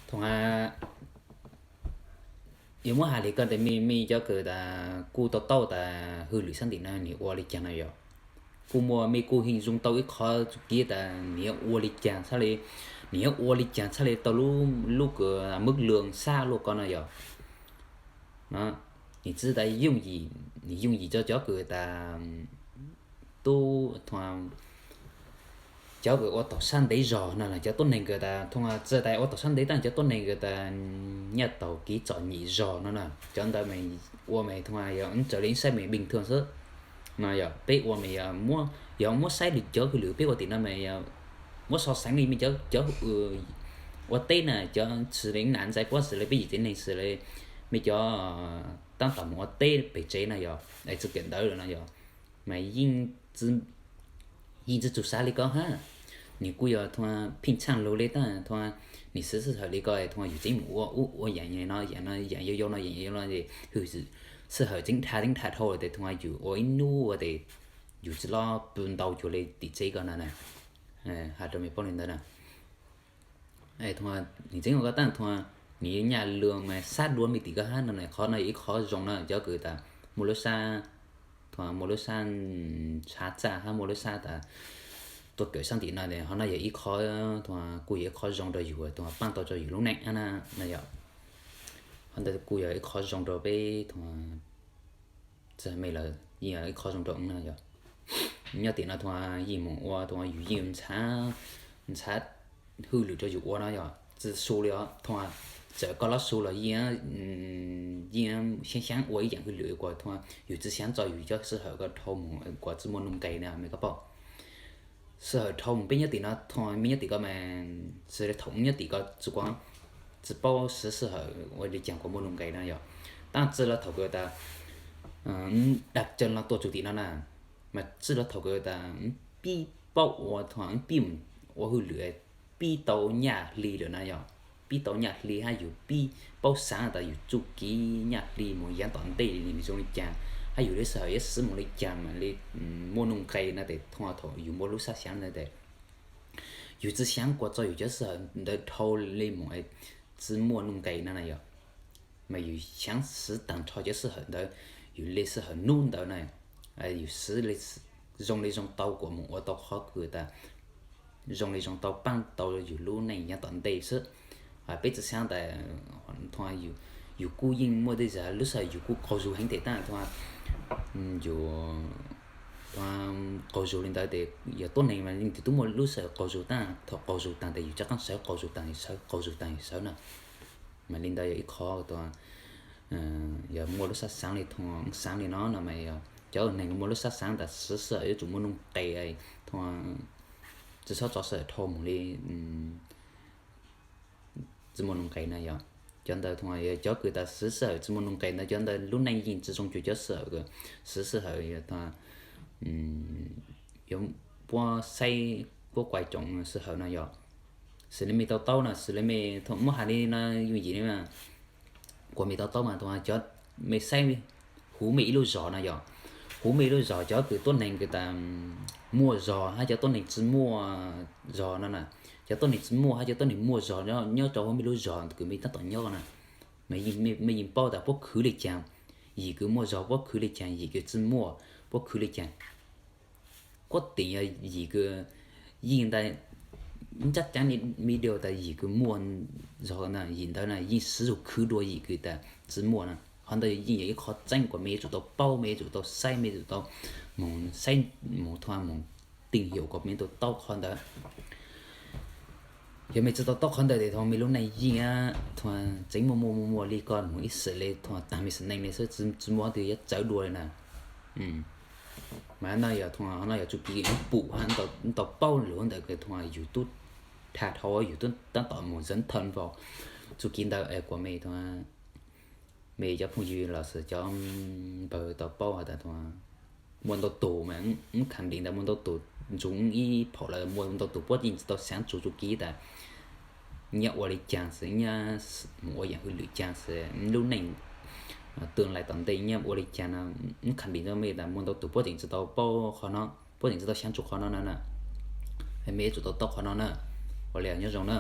Thaum ha, yuav muab hais li ko tias mej, mej cov kws tas kuj tau taub tas hwj lwm sab ntim no nws ua li cas no yog, kuj muaj mej kuj yeej zoo tau ib qho txuj kev tas nws yuav ua li cas txhaj li, nws yuav ua li cas txhaj li tau lub, lub kws mub lwg sab luaj ko no yog. No, nws txwv tas yooj yim, nws yooj yim rau cov kws tas tub, cov kws ua tom sab ntev zog no, cov tuab neeg kws tas txwv tas ua tom sab ntev, tab cov tuab neeg kws tas nyob taug kev txom nyem zog no na, cov ntawd mas ua mas thaum yog raws li saib mas bình thường xwb. No yog peb ua mas yog muab, yog muab saib li cov hwj lwm peb ua tim no mas yog muab so sánh li mej cov, cov ua teb na, cov xws li nas ntxais puab xws li peb yim tsev neeg xws li mej cov tab tom mus ua teb pem tsev no yog, txwv kiam ntawd lawm no yog, mas yeej tsi tsum xav li ko hab. Nws kuj yog thaum pheej tshaaj lug li tab thaum nws xwv sij hawm li ko thaum yus tseem mus ua ub ua yaam no yaam no yaam yau yau no yaam yau yau no es hwj sij hawm tseem dhau tseem dhau dhau lawm tes thaum yus ua ib hnub ua tes yus tsi loj pw ntau cuag li tim tsev ko na. Has rau mej paub li ntawd na. Thaum nws tseem ua ko tab thaum nws nyaj lug mas sab dua mej tim ko hab no, qhov no yog ib qhov zoo na, cov kws tas muaj lub sab, thaum muaj lub sab ntshav txaj hab muaj lub sab tas tuaj kawm sab ntim no, qhov no yog ib qho, thaum kuj yog ib qho zoo rau yus, thaum paab tau rau yus lub neej na, no yog. Qhov ntawd kuj yog ib qho zoo rau peb thaum txawm mej lawm yeej yog ib qho zoo rau wb no yog. Nyob tim no thaum yeej mus ua thaum yus yeej ntshav, ntshav hwj lwm rau yus ua no yog tsi su li os. Thaum txawm koj lub su los yeej, yeej xyaav xyaav ua ib yaam hwj lwm kuas thaum yus tsi xyaav txog yus cov sij hawm ko dhau mus kuas tsi muaj nuj nqes na mej ko paub. Sij hawm dhau mus peb nyob tim no, thaum mej nyob tim ko mas xws li thaum nyob tim ko tsi kuas tsi paub xwv sij hawm ua li caag kuas muaj nuj nqes no yog. Tab tsi lug thaum kws tas dag caw no tuaj txug tim no na, mas tsi lug thaum kws tas pib paub ua thaum pib mus ua hwj lwm pib tau nyaj hli lawm na yog. Pib tau nyaj hli hab yus pib paub xaav tas yus txuj kev nyaj hli mus yaav tom ntej nws zoo li caag, hab yus lub sij hawm yuav xwv mus li caag mam li muaj nuj nqes no tes thaum, thaum yus muaj lub sab xyaav ntawd tes yus tsi xyaav kuas txog yus cov sij hawm ntawd dhau li mus tsi muaj nuj nqes no na yog. Mas yus xyaav xwv taag nrho cov sij hawm ntawd, yus li sij hawm nub ntawd na, yus xwv zoo li zoo tau kuas mus ua tau qhov kws tas zoo li zoo tau paab tau yus lub neej yaav tom ntej xwb. Peb tsi xyaav tas thaum yus kuj yeej muaj tej zag lub sij hawm yus kuj qaug zug heev tes tab thaum yus qaug zug li ntawd tes yog tuab neeg mas yeej tub muaj lub sij hawm qaug zug tab, thaum qaug zug taag tes yus rov qaab sawv qaug zug taag, sawv qaug zug taag sawv na. Mas li ntawd yog ib qho tas yog muaj lub sab xaav li thaum xaav li no no mas yog cov neeg muaj lub sab xaav tas xwv sij hawm yuav tsum muaj nuj nqes, thaum tsi xob tso sij hawm dhau mus li tsi muaj nuj nqes na yog. Cov ntawd thaum yog cov kws tas xwv sij hawm tsi muaj nuj nqes ntawd cov ntawd lub neej yeej tsi zoo cuag cov sij hawm, xwv sij hawm yuav puab saib puab kuas coom sij hawm no yog. Xws li mej tau taub no, xws li mej thaum muab has li no yooj yim li mas kuas mej tau taub mas thaum cov mej saib huv mej ib lub zog no yog, huv mej ib lub zog cov kws tuab neeg kws tas muaj zog hab cov tuab neeg tsi muaj zog no na. Cov tuab neeg tsi muaj hab cov tuab neeg muaj zog nyob rau huv mej lub zog kws mej tab tom nyob na, mas mej yeej paub tas puab khwv li caag. Yim kws muaj zog puab khwv li caag, yim kws tsi muaj puab khwv li caag. Kuab tim yog yim kws yeej ntawd, ntsab caab video tas yim kws muaj zog na, yim ntawd na yeej xwv zug khwv dua yim kws tas tsi muaj na. Qhov ntawd yeej yog ib qho tseeb kuas mej yuav tsum tau paub, mej yuav tsum tau saib, mej yuav tsum tau mus saib mus thaum mus teej hiam kuas mej tau taub qhov ntawd. Yog mej tsi tau taub qhov ntawd tes thaum mej lub neej yeej thaum tseem muaj muaj muaj muaj li ko mus ib xwm li thaum taag mej sim neej li xwb, tsi muaj twg yuav txawv dua li na. Mas no yog thaum no yog txuj kev pum hab tau paub lug ntawm kws thaum yus tub dhau dhau yus tub tab tom mus zov thawj npaum txuj kev ntawd es kuas mej thaum mej cov phooj ywg los sis cov npawg tau paub has tas thaum muaj ntau tug mas wb kham dim ntawd muaj ntau tug ntsug ib phaum lawm muaj ntau tug puab yeej tsi tau xaav txug txuj kev tas nyiaj ua li caag xwb, nyiaj mus ua yaam hwj lwm caag xwb, lub neej tương lai tom ntej nyiaj ua li caag no. Wb kham dim rau mej tas muaj ntau tug puab tseem tsi tau paub qhov no, puab tseem tsi tau xaav txug qhov no na. Mej yuav tsum tau taub qhov no na. Ua li nyob zoo na.